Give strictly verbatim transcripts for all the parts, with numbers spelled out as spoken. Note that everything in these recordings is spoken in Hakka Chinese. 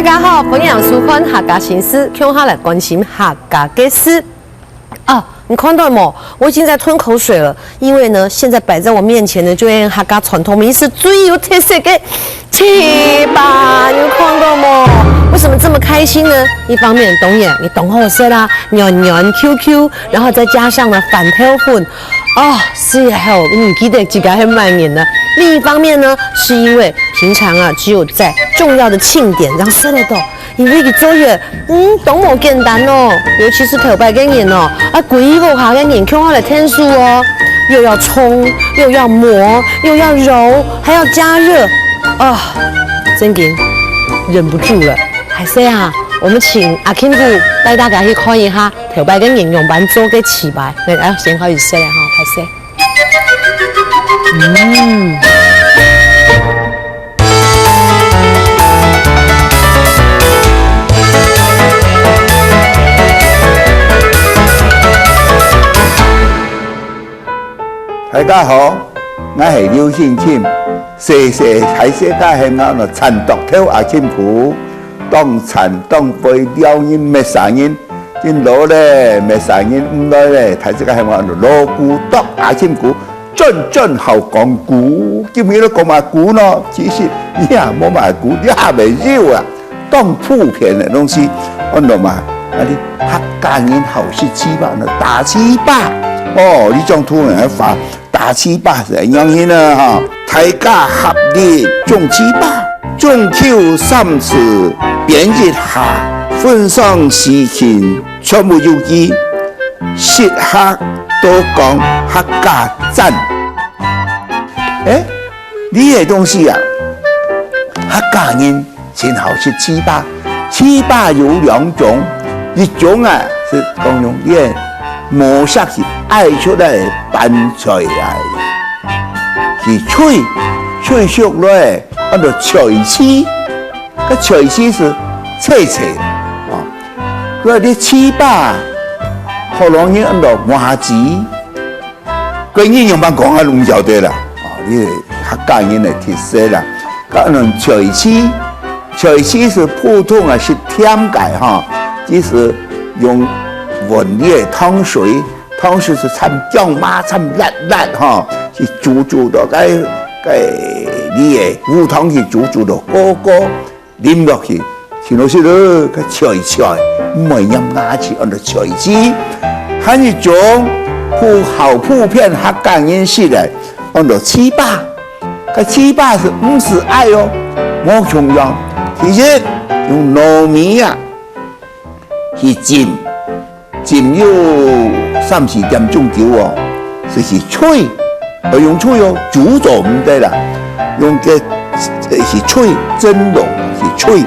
大家好，歡迎收看客家新事，共下來關心客家个事。啊，你看到無？我已經在吞口水了，因為呢，現在擺在我面前的，就係客家傳統美食最有特色个粢粑，你有看到無？為什麼這麼開心呢？一方面，當然，佢當好食啦，軟軟Q Q，然後再加上呢，番豆粉，哦，食了後，毋記得自家係麼人了。另一方面呢，是因為平常啊，只有在重要的慶典，然後食得到，因為佢做个，嗯，當無簡單哦，尤其是頭擺个人哦，啊，歸屋下个人共下來𢯭手哦，又要沖，又要磨，又要揉，還要加熱，啊，正經忍不住了。還係啊，我們請阿Kim姑帶大家去看一下頭擺个人仰般做个粢粑。來，啊，先開始食了哈，開始。嗯。大家好，𠊎係劉興欽，細細大細个喊𠊎做田剁頭阿Kim姑，當田當背尞人，麼儕人， 真老咧，麼儕人毋來咧，大自家喊𠊎老古董阿Kim姑，真真好講古。今日來講麼古呢？其實你也無麼古，你也無有啊，當普遍个東西，安到嘛，啊，你客家人好食粢粑，安到打粢粑。哦，你將突然間發 打粢粑係仰形呢哈？大家合力種粢粑，種夠三尺，編一下，分上四群，全部有機，食客都講客家讚。欸，這个東西啊，客家人 真好食粢粑。粢粑有兩種，一種啊係講用這个模式去愛出來个粄菜啊，佢炊，炊熟來，安到菜粢，該菜粢係脆脆个，哦。所以這粢粑，學老人安到麻糬， 該你仰般講啊，毋曉得啦。哦，這客家人个特色啦。該恁樣菜粢，菜粢係普通啊，係甜个哈，佢係用搵這个糖水，糖水係摻薑嫲、摻辣辣哈，去煮煮到該，該這个烏糖去煮煮到膏膏， 啉落去，聽落去咯，該脆脆，毋會黏牙齒，安到脆粢。還有一種普，好普遍客家人食个，安到粢粑。該粢粑係毋使愛哦，無共樣。第一，用糯米啊，去浸， 浸有三四點鐘久哦，就係炊，愛用炊哦，煮做毋得啦，用个，呃，係炊，蒸籠去炊，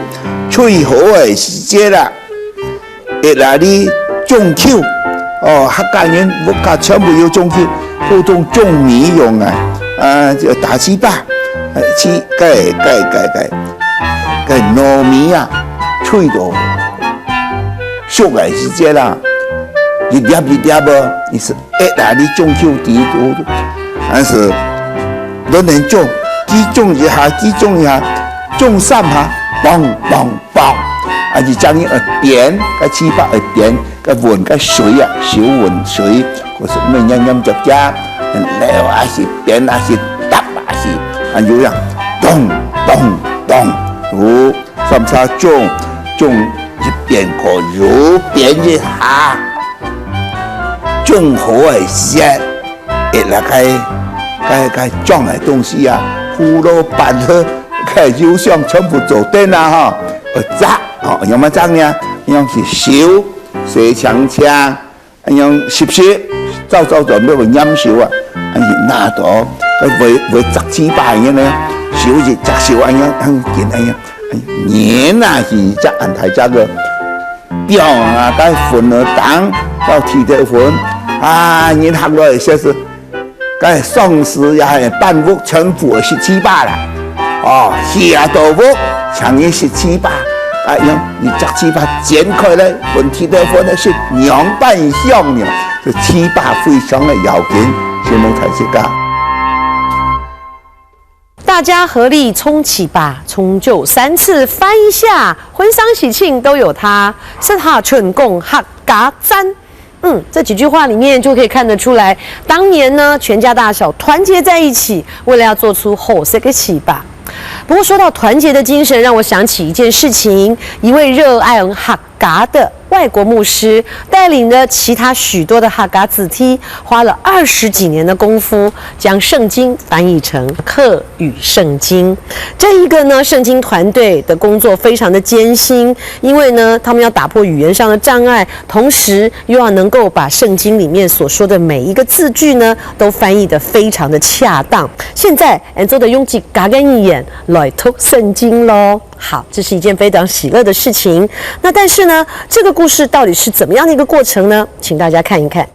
炊好个時節啦，一下哩種豆，哦，客家人屋下全部有種豆，普通種米用啊，啊，就打粢粑，呃，粢，該，該，該，該，該糯米啊，炊到 熟个時節啦，一粒一粒哦，你係一下哩種豆底肚，但係輪等種，佢種一下，佢種一下，種三下，砰砰砰，啊，就將你愛扁，該粢粑愛扁，該搵該水啊，手搵水，或係乜黏黏夾夾，撩啊去，扁啊去，搭啊去，啊，有樣，咚咚咚，哦。 三叉種，種一邊个又扁一下，種好个時節，一下該，該，該種个東西啊，胡蘿蔔了，該又想全部做得啦哈，呃，摘，哦，仰般摘呢？仰去收，洗淨淨， 恁樣濕濕，燥燥燥，毋會黏手啊。恁樣拿到，該會，會摘粢粑个呢，手一摘手恁樣，恁緊恁樣，恁樣，黏啊，去摘恁大隻个，放啊，該粉啊，當，到地頭粉，啊，人行落來，說是，該喪屍也係半屋全部係粢粑啦。 哦，下到屋，請你食粢粑。啊，用你摘粢粑剪開來，分佢兜分來食，仰般香呢？這粢粑非常个要緊，承蒙大自家。大家合力衝起吧，衝就三次翻一下，婚喪喜慶都有它。食客春光客家讚。嗯，這幾句話裡面就可以看得出來，當年呢，全家大小團結在一起，為了要做出好食个粢粑。不過說到團結的精神，讓我想起一件事情，一位熱愛客家的外國牧師帶領了其他許多的客家子弟，花了二十幾年的功夫，將聖經翻譯成客語聖經。這一個呢，聖經團隊的工作非常的艱辛，因為呢，他們要打破語言上的障礙，同時又要能夠把聖經裡面所說的每一個字句呢，都翻譯得非常的恰當。現在，俺做得用自家个語言來讀聖經咯。好，這是一件非常喜樂的事情。那但是呢，這個故事到底是怎麼樣的一個過程呢？請大家看一看。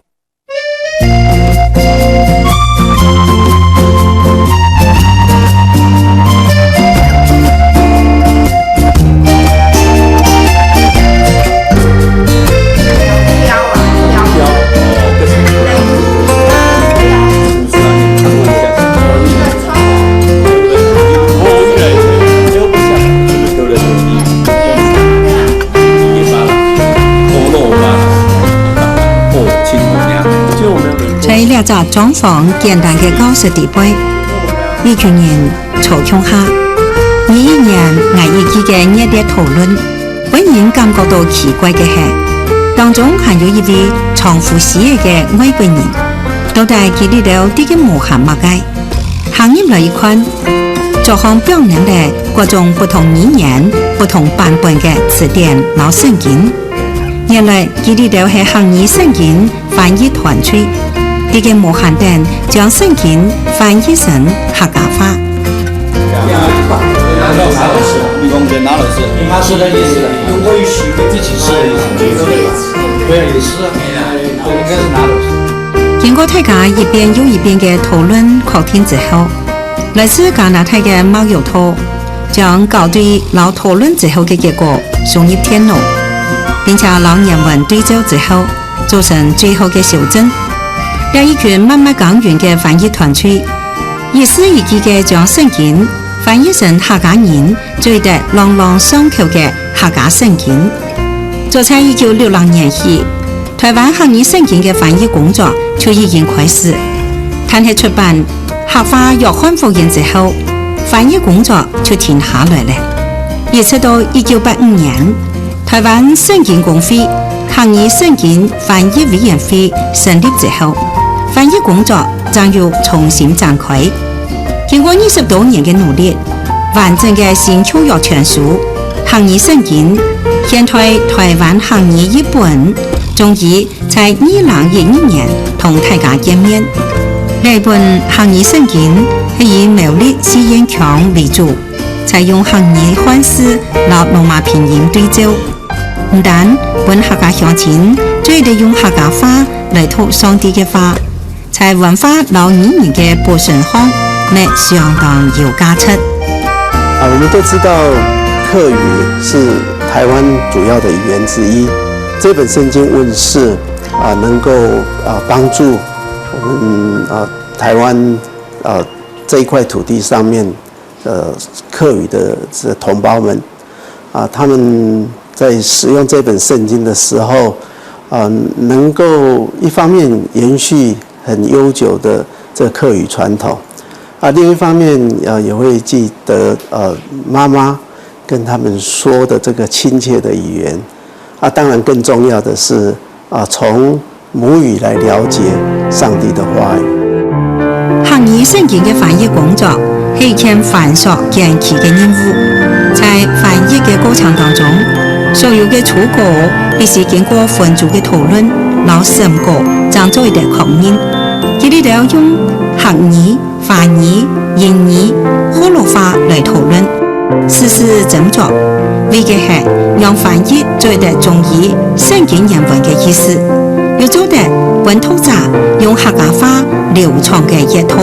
在這隻裝潢簡單个教室裡背，一群人坐共下，你一言𠊎一句个熱烈討論，分人感覺到奇怪个係，當中還有一位長鬍鬚仔个外國人，到底佢這兜在該無閒麼个？行入來一看，桌項放等了各種不同語言、不同版本个詞典摎聖經。原來佢這兜係客語聖經翻譯團隊，在該無閒等將聖經翻譯成客家話。你講在哪老師？他是的意思，用外语学的，自己是的意思，对，也是啊，应该是哪老师？经过大家一遍又一遍个讨论确定之后，来自加拿大个毛友托将校对摎讨论之后个结果输入电脑，并且摎原文对照之后，做成最后个修正。这一群默默耕耘个翻译团队，一字一句个将圣经翻译成客家人 做得朗朗上口个客家聖經。早在一九六六年起，台灣客語聖經个翻譯工作就已經開始，但係出版客話約翰福音之後，翻譯工作就停下來了。一直到一九八五年，台灣聖經公會客語聖經翻譯委員會成立之後，翻譯工作正又重新展開。 經過二十多年个努力，完整个新舊約全書、客語聖經、現代台灣客語譯本，終於在二零一二年同大家見面。這本客語聖經係以苗栗四縣腔為主，採用客語漢字摎羅馬拼音對照，毋單分客家鄉親做得用客家話來讀上帝个話， 在文化摎語言个保存項，乜相當有價值。啊，我們都知道客語是台灣主要的語言之一。這本聖經問世，啊，能夠，啊，幫助我們，啊，台灣，啊，這一塊土地上面 呃，客語的這同胞們，啊，他們在使用這本聖經的時候，啊，能夠一方面延續很悠久的這客語傳統，啊，另一方面，呃，也會記得，呃，媽媽跟他們說的這個親切的語言。啊，當然更重要的是，啊，從母語來了解上帝的話語。客語聖經个翻譯工作係一件繁瑣艱巨个任務，在翻譯个過程當中，所有个初稿必須經過分組个討論摎審稿，正做得確認。佢兜用客語、 華語、英語、學老話來討論，事事斟酌，為个係讓翻譯做得忠於聖經原文个意思，又做得分讀者用客家話流暢个閱讀。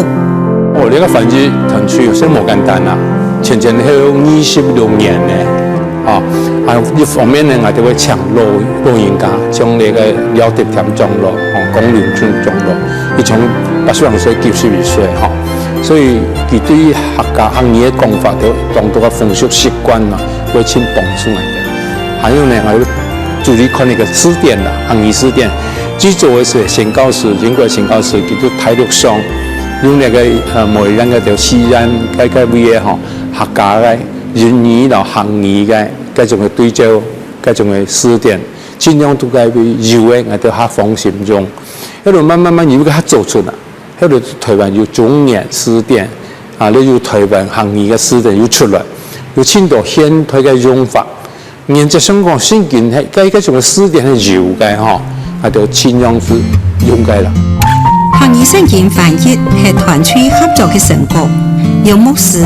哦，這個翻譯團隊真無簡單啊，前前後後二十六年呢，啊，啊，一方面呢，𠊎兜會請老，老人家，像該个廖德添長老，吼，江龍春長老，佢從八十零歲、九十一歲，吼，所以佢對客家客語个講法，都當多个風俗習慣嘛，會盡幫助𠊎兜。還有呢，𠊎兜主力看一个字典啦，客語字典。最早个時候，宣教師，英國宣教師，佢就大陸上用該个，呃，梅蘭該條西安該个位个吼，客家个英語摎客語个 該種个對照，該種个字典，盡量都該位有个，𠊎兜較放心用。後來慢慢慢有个較做出來，後來台灣有中原字典，啊，又有台灣客語个字典又出來，有盡多現代个用法。原則上講，聖經係該，該種个字典係有个吼，𠊎兜盡量去用个啦。 客語聖經翻譯係團隊合作个成果，由牧師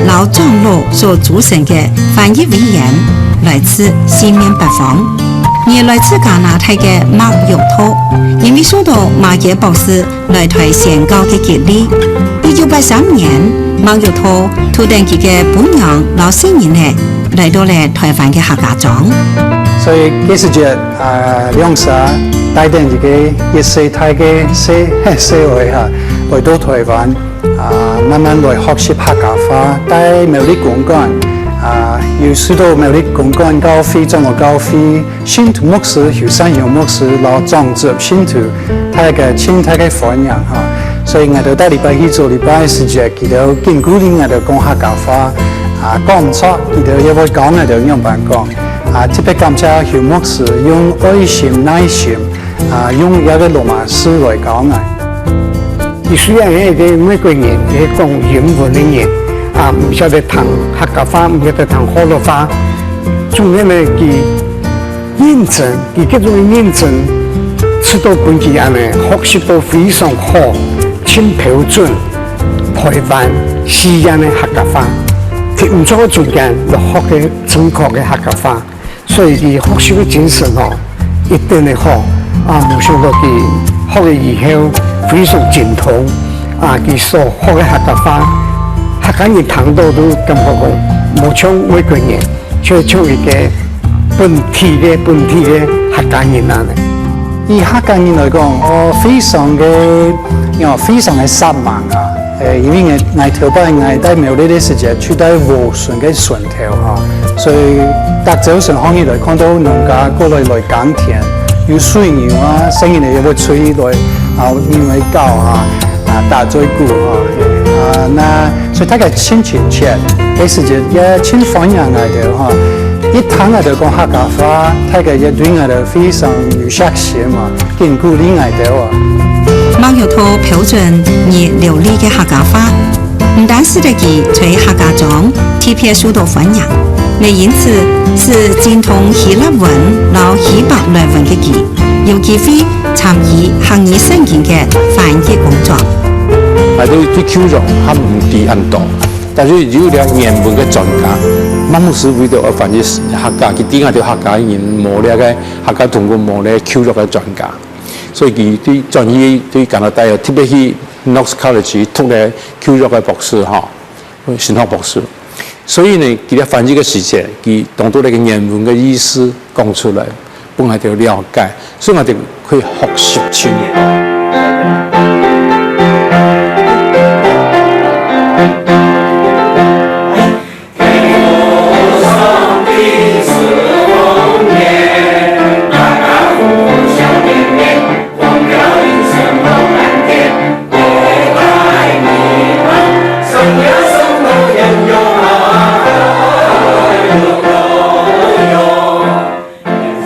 摎長老所組成个翻譯委員來自四面八方。而來自加拿大个Mark Yoto，因為受到馬偕博士來台宣教个激勵，一九八三年，Mark Yoto渡等佢个餔娘摎細人仔來到了台灣个客家庄。所以該時節，啊，兩儕帶等一个一歲大个細，細妹哈，回到台灣，啊，慢慢來學習客家話，在苗栗公館，啊，又受到苗栗公館教會、長老教會、信徒牧師、後山鄉牧師摎長執信徒，大个盡大个歡迎哈。所以𠊎兜逐禮拜去做禮拜時節，佢兜緊鼓勵𠊎兜講客家話，啊，講毋著，佢兜也會教𠊎兜仰般講。 啊，特別感謝邱牧師用愛心、耐心，啊，用這个羅馬字來教𠊎。佢雖然係一个外國人，係講英文个人，啊，毋曉得聽客家話，毋曉得聽學老話，總係呢，佢認真，佢這種个認真，使到分佢恁呢學習到非常好，盡標準台灣四縣个客家話，在毋著个中間來學个正確个客家話。 所以佢學習个精神吼，一定會好。啊，無想到佢學了以後非常精通，啊，佢所學个客家話，客家人聽到都感覺講，無像外國人，就像一个本地个本地个客家人恁呢。以客家人來講，哦，非常个，哦，非常个煞猛啊！ 誒，因為𠊎，𠊎頭擺𠊎在苗栗个時節，就在禾脣个脣頭哈，所以逐朝晨䟘起來看到農家過來來耕田，有水牛啊，細人仔也會出去來，啊，牛仔搞啊，啊，打嘴鼓啊，啊，那所以大家盡親切，該時節也盡歡迎𠊎兜哈，一聽𠊎兜講客家話，大家也對𠊎兜非常有信心啊。 緊鼓勵𠊎兜啊。Mark Yoto標準而流利个客家話，毋單使得佢在客家庄特別受到歡迎，也因此使精通希臘文摎希伯來文个佢，有機會參與客語聖經个翻譯工作。𠊎兜對舊約還毋知恁多，但是有了原文个專家，馬牧師為著愛翻譯客家，佢知𠊎兜客家人無這个 客家同工無了舊約个專家，所以佢對轉去對加拿大，特別去Knox College讀了舊約个博士吼，神學博士。所以呢，佢在翻譯个時節，佢當多个原文个意思講出來，分𠊎兜了解，所以𠊎兜可以學習盡。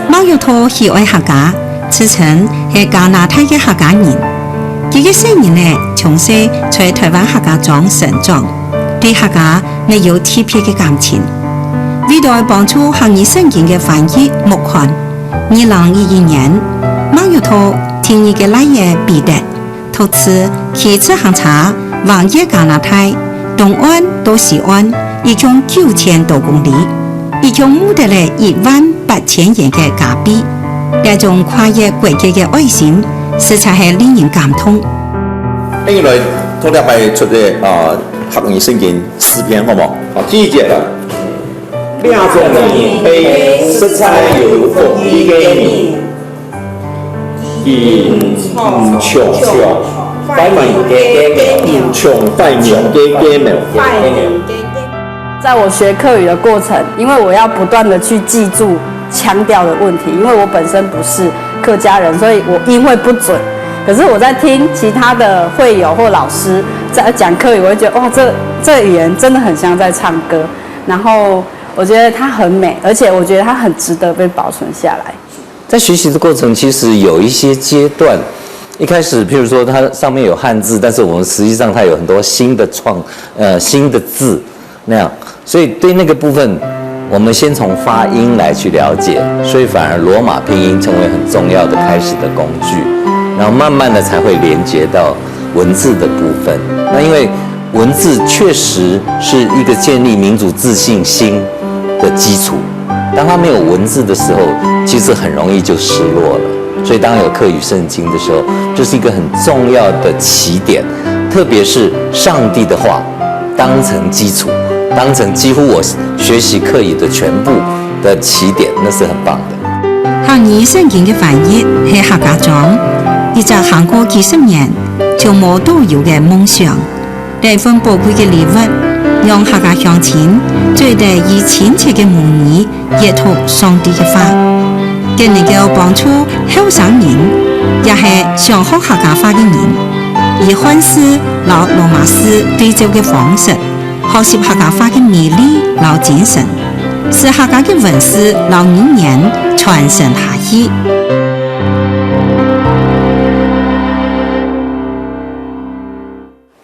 馬玉兔喜愛客家，自稱係加拿大个客家人。佢个細人仔從細在台灣客家庄成長，對客家 也有特別个感情。為著愛幫助客語聖經个翻譯目看，二零一一年，馬玉兔同佢个倈仔彼得，獨自騎自行車橫越加拿大，東岸到西岸，一共九千多公里，一共募得了一萬八千元个加幣。這種跨越國界个愛心，實在係令人感動。恁樣來，頭兩擺出个啊，客語聖經詩篇，好無？好，第一節啦。領獎人係實在有福氣个人，佢毋像像發明个雞苗，毋像發明个雞苗。在我学客语的过程，因为我要不断的去记住腔调的问题，因为我本身不是客家人，所以我音会不准。可是我在听其他的会友或老师在讲客语，我会觉得哇，这这语言真的很像在唱歌。然后我觉得它很美，而且我觉得它很值得被保存下来。在学习的过程，其实有一些阶段，一开始，譬如说它上面有汉字，但是我们实际上它有很多新的创呃新的字那样，所以对那个部分，我们先从发音来去了解，所以反而罗马拼音成为很重要的开始的工具，然后慢慢的才会连接到文字的部分。那因为文字确实是一个建立民族自信心的基础。当它没有文字的时候，其实很容易就失落了。所以当有客语圣经的时候，就是一个很重要的起点，特别是上帝的话当成基础，当成几乎我学习客语的全部的起点，那是很棒的。客语圣经个翻译係客家庄，一隻行過幾十年就無多有个夢想。 這份寶貴个禮物，讓客家鄉親做得以親切个母語閱讀上帝个話，更能夠幫助後生人，也係想學客家話个人，以漢字摎羅馬字對照个方式，學習客家話个美麗摎精神，使客家个文字摎語言傳承下去。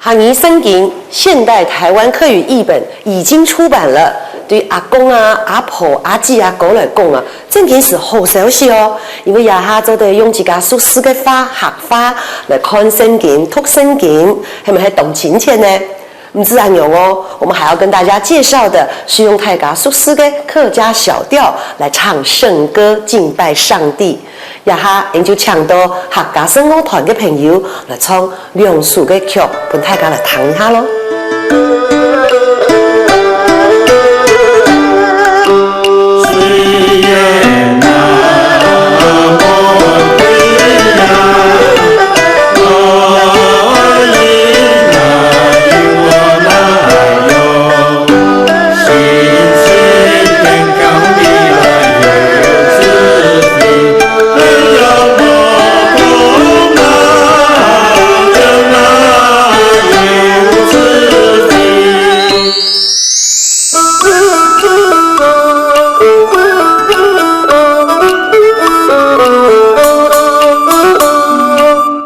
客語聖經現代台灣客語譯本已經出版了，對阿公啊、阿婆、阿姊、阿哥來講啊，正經係好消息哦，因為這下做得用自家熟事个話、客話來看聖經、讀聖經，係毋係當親切呢？毋止恁樣哦，我們還要跟大家介紹的是用大家熟事个客家小調來唱聖歌敬拜上帝。 這下，𠊎就請到客家聖樂團个朋友來唱兩首个曲，分大家來聽一下咯。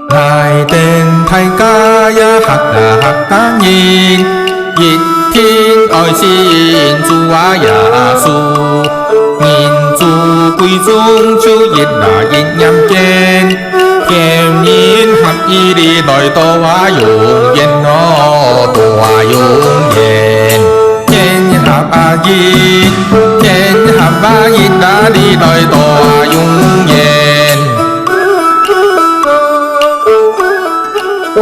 來等大家呀，客家客家人，一定愛信主啊耶穌。人主貴重就一哪一念間，天人合一哩來到啊永遠哦，到啊永遠。天合啊一，天合啊一哪哩來到啊永遠。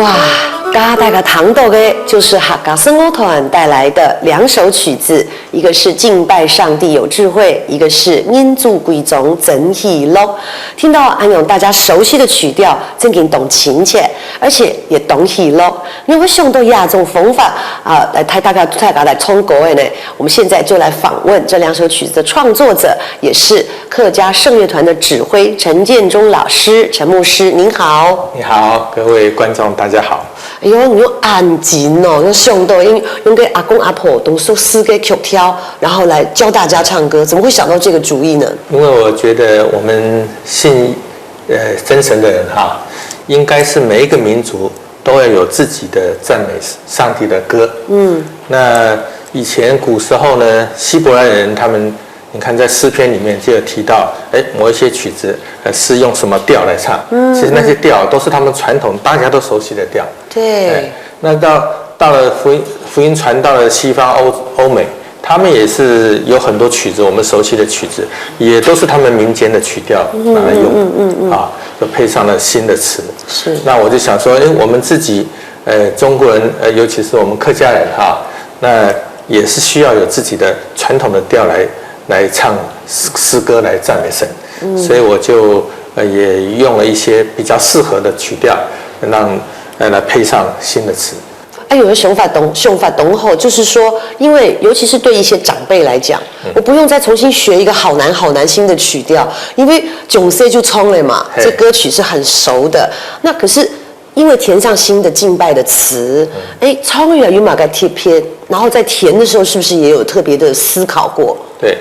哇，剛剛大家聽到的就是客家聖樂團帶來的兩首曲子，一個是敬拜上帝有智慧，一個是人主貴重真喜樂。聽到恁樣大家熟悉的曲調，正經當親切，而且也當喜樂。你會想到這種方法啊，來帶大家大家來唱歌的呢？我們現在就來訪問這兩首曲子的創作者，也是 客家聖樂團的指揮陳建中老師，陳牧師，您好。你好，各位觀眾，大家好。哎喲，你用恁緊哦，用想到用用个阿公阿婆都熟事个曲調，然後來教大家唱歌，怎麼會想到這個主意呢？因為我覺得我們信呃真神的人哈，應該是每一個民族都要有自己的讚美上帝的歌。嗯，那以前古時候呢，希伯來人他們 你看，在诗篇裡面就有提到，哎，某一些曲子，呃，是用什麼調來唱？嗯，其實那些調都是他們傳統大家都熟悉的調。對，哎，那到到了福音福音傳到了西方欧欧美，他们也是有很多曲子，我们熟悉的曲子，也都是他们民间的曲调拿来用，嗯嗯嗯，啊，就配上了新的词。是，那我就想说，哎，我们自己，呃，中国人，呃，尤其是我们客家人哈，那也是需要有自己的传统的调来来唱诗诗歌来赞美神，所以我就呃也用了一些比较适合的曲调，让呃来配上新的词。哎，有个想法懂，想法懂吼，就是说，因为尤其是对一些长辈来讲，我不用再重新学一个好难好难新的曲调，因为从小就唱了嘛，嘿这歌曲是很熟的。那可是因为填上新的敬拜的词，哎，唱起来有嘛个特别，然后在填的时候是不是也有特别的思考过？对，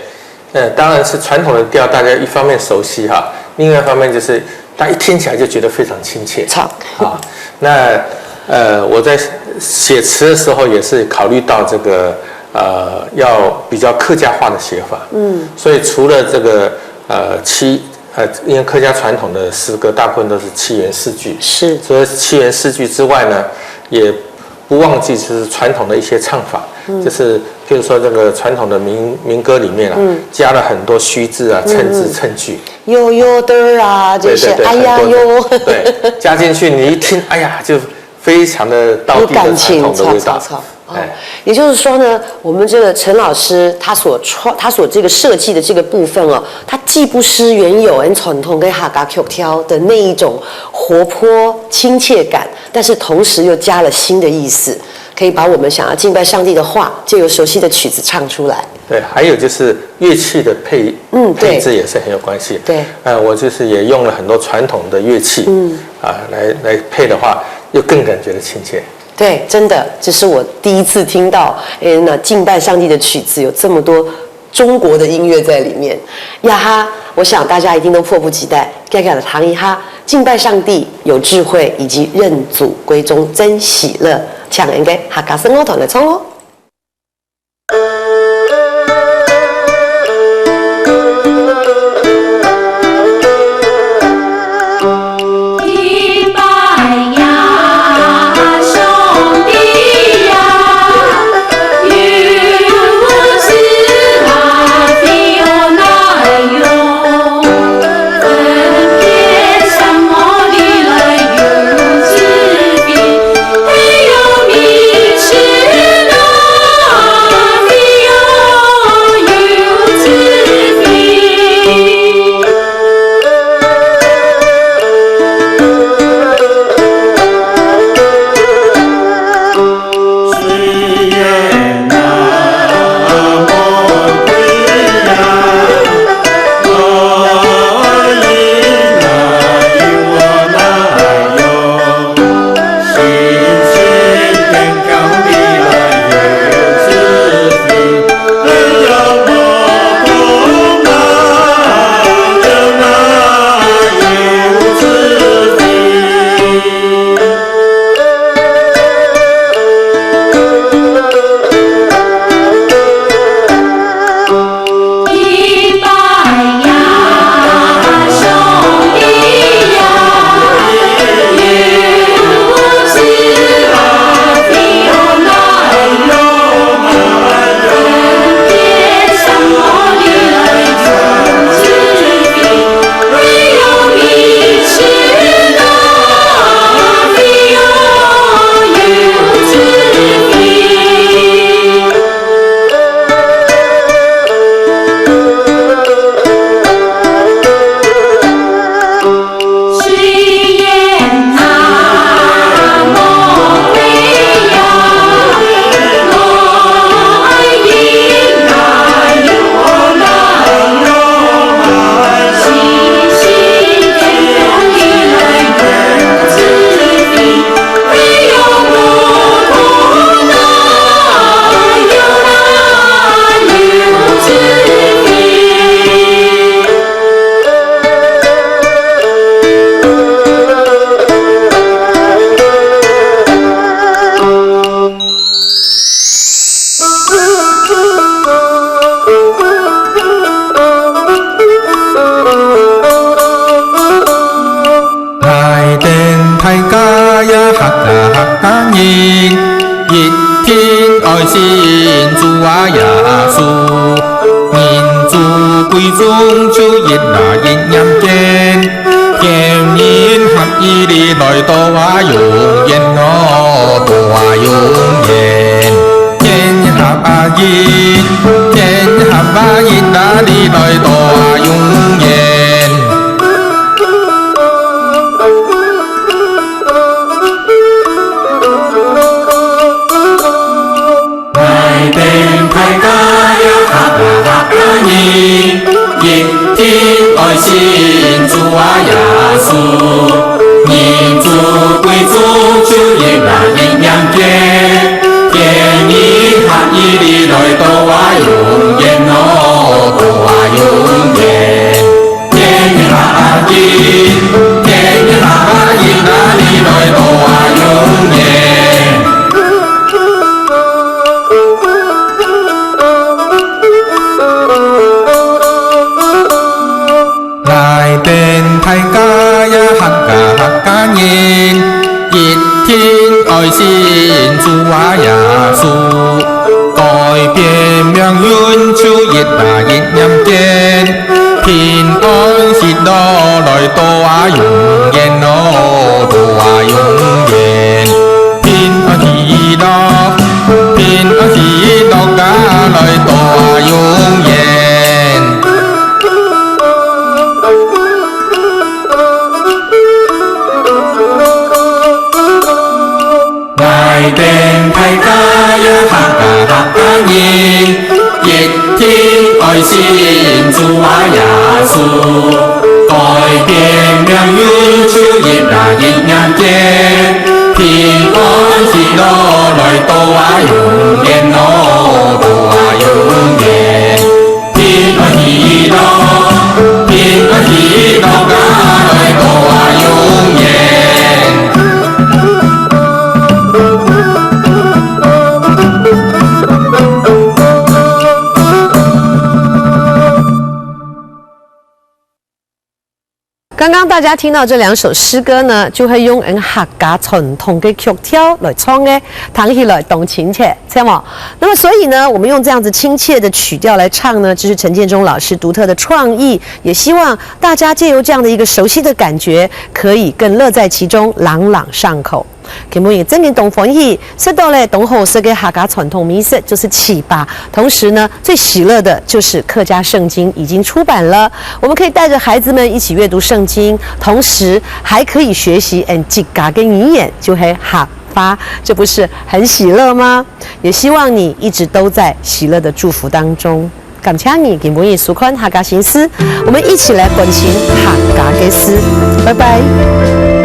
呃，当然是传统的调，大家一方面熟悉哈，另外一方面就是大家一听起来就觉得非常亲切。唱啊，那呃，我在写词的时候也是考虑到这个呃，要比较客家话的写法。嗯，所以除了这个呃七呃，因为客家传统的诗歌大部分都是七言四句，是除了七言四句之外呢，也不忘记就是传统的一些唱法，就是譬如说这个传统的民民歌里面啊，加了很多虚字啊、衬字、衬句。有有的啊，这些，对对对，哎呀很多哟，对，加进去你一听，哎呀，就非常的道地的传统的味道。有感情，唱唱唱。哦，也就是说呢，我们这个陈老师他所创，他所这个设计的这个部分哦，他既不失原有很传统跟客家曲调的那一种活泼亲切感，但是同时又加了新的意思，可以把我们想要敬拜上帝的话，借由熟悉的曲子唱出来。对，还有就是乐器的配嗯对配置也是很有关系。对，呃，我就是也用了很多传统的乐器，嗯，啊，来来配的话，又更感觉得亲切。对，真的，这是我第一次听到，哎，那敬拜上帝的曲子有这么多中国的音乐在里面。呀哈，我想大家一定都迫不及待，要不要来听一下敬拜上帝有智慧以及认祖归宗真喜乐，请恩个客家圣乐团来唱哦。来等大家呀，客家客家人，一定愛信主啊耶穌。認祖歸宗就一啊一念堅，天人合一哩來到啊永遠哦，到啊永遠。天合啊，一，天下啊，一啊，你來到啊，永遠。 來，等大家呀，客家客家人，一定愛信主啊耶穌。人主歸主，就一啊一念間，天一合一，你來到啊永遠哦，到啊永遠。 天下一，天下一，哪裡來到啊永遠？來，等大家呀，客家客家人，一定愛信主啊耶穌，改變命運就一啊一念間。 平安喜樂來到啊永遠哦，到啊永遠。平安喜樂，平安喜樂啊，來到啊永遠。 來，等大家呀，客家客家人，一定愛信主啊耶穌，改變命運就一啊一念間，平安喜樂來到啊永遠哦，到啊永遠。 平安喜樂，平安喜樂啊，來到啊永遠。 剛剛大家聽到這兩首詩歌呢，就會用𫣆客家傳統个曲調來唱个，聽起來當親切，著無？那麼所以呢，我們用這樣子親切的曲調來唱呢，這是陳建中老師獨特的創意，也希望大家藉由這樣的一個熟悉的感覺，可以更樂在其中，朗朗上口。 今晡日真个當歡喜，食到了當好食个客家傳統美食，就是粢粑。同時呢，最喜樂的就是客家聖經已經出版了，我們可以帶著孩子們一起閱讀聖經，同時還可以學習𫣆自家个語言，就係客話，這不是很喜樂嗎？也希望你一直都在喜樂的祝福當中。 感謝你今晡日收看客家新詩，我們一起來關心客家个事。拜拜。